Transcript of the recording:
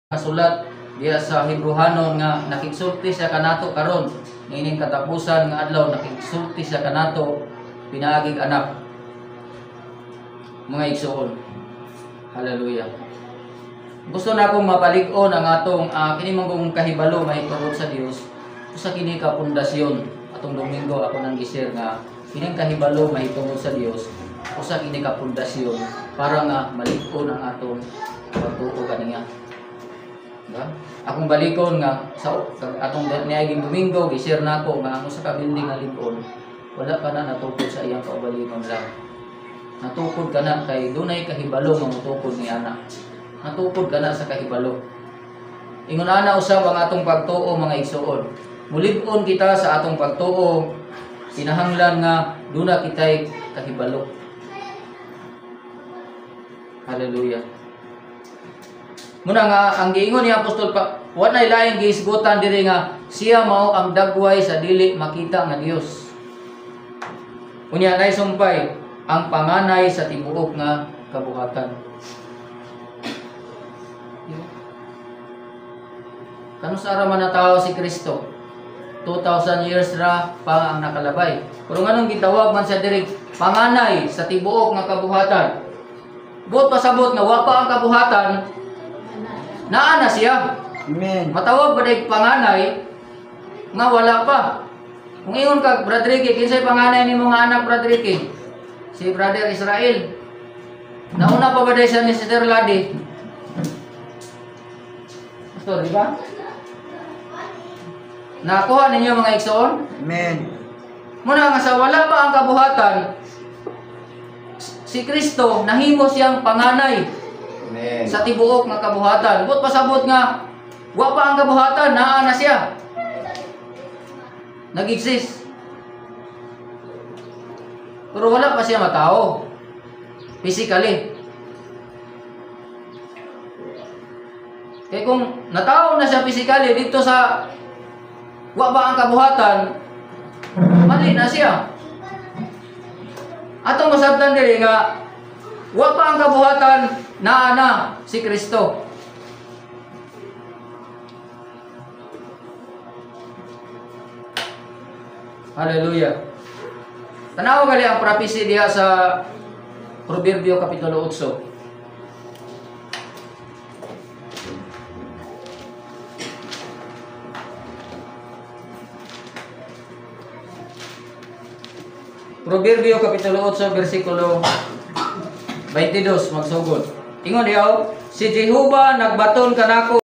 Sulat diya sa Hebrehanon nga nakigsulti siya kanato karon niining katapusan nga adlaw, nakigsulti siya kanato pinaagig Anak, mga igsuon. Hallelujah. Gusto na akong mapalig-on ang atong kini man kahibalo mahitungod sa Dios. Usa kini ka pundasyon. Atong Domingo ako nang gi-share nga kining kahibalo mahitungod sa Dios, usa kini ka pundasyon para nga malig-on ang atong pagtuo kaniya. Diba? Akong balikon nga sa atong niaging Domingo gi-share nako nga ang usa ka building nga lig-on, wala ka na natukod sa iyang kaugalingon lang. Natukod ka na kay dunay kahibalo nga motukod ni ana. Natukod ka na sa kahibalo. Ingon ana usab ang atong pagtuo, mga igsuon. Mulig-on kita sa atong pagtuo, kinahanglan nga duna kitay kahibalo. Hallelujah. Muna nga ang giingon ni Apostol pa, wa nay laing gihisgutan diri nga siya mao ang dagway sa dili makita nga Dios. Unya nay sumpay ang panganay sa tibuok nga kabuhatan. Kanus-a ra man natawo si Kristo? 2,000 years ra pa ang nakalabay. Pero nganong gitawag man siya diri panganay sa tibuok nga kabuhatan? Buot pasabot nga wa pa ang kabuhatan, naa na siya. Amen. Matawag ba dahil panganay nga wala pa? Kung ingon ka, Brad Ricky, kinsay panganay nimo nga anak, Brad Ricky? Si Brother Israel. Nauna pa ba dahil siya ni Sister Ladi? Pastor, di ba? Nakuha ninyo, mga igsoon? Amen. Muna nga sa wala pa ang kabuhatan, si Kristo nahimo siyang panganay. Amen. Sa tibuok nga kabuhatan. Buot pasabot nga wa pa ang kabuhatan, naa na siya. Nag-exist. Pero wala pa siya matao physically. Kaya kung natao na siya physically dito sa wa ba ang kabuhatan, mali na siya. Atong masabtan diri nga wa pa ang kabuhatan, naa na si Kristo. Hallelujah. Tanaw gali ang prophecy diha sa Proverbio Kapitulo 8. Proverbio Kapitulo 8, versikulo 22, magsugod. Ingon dihaw, si Jehova nagbaton kanako.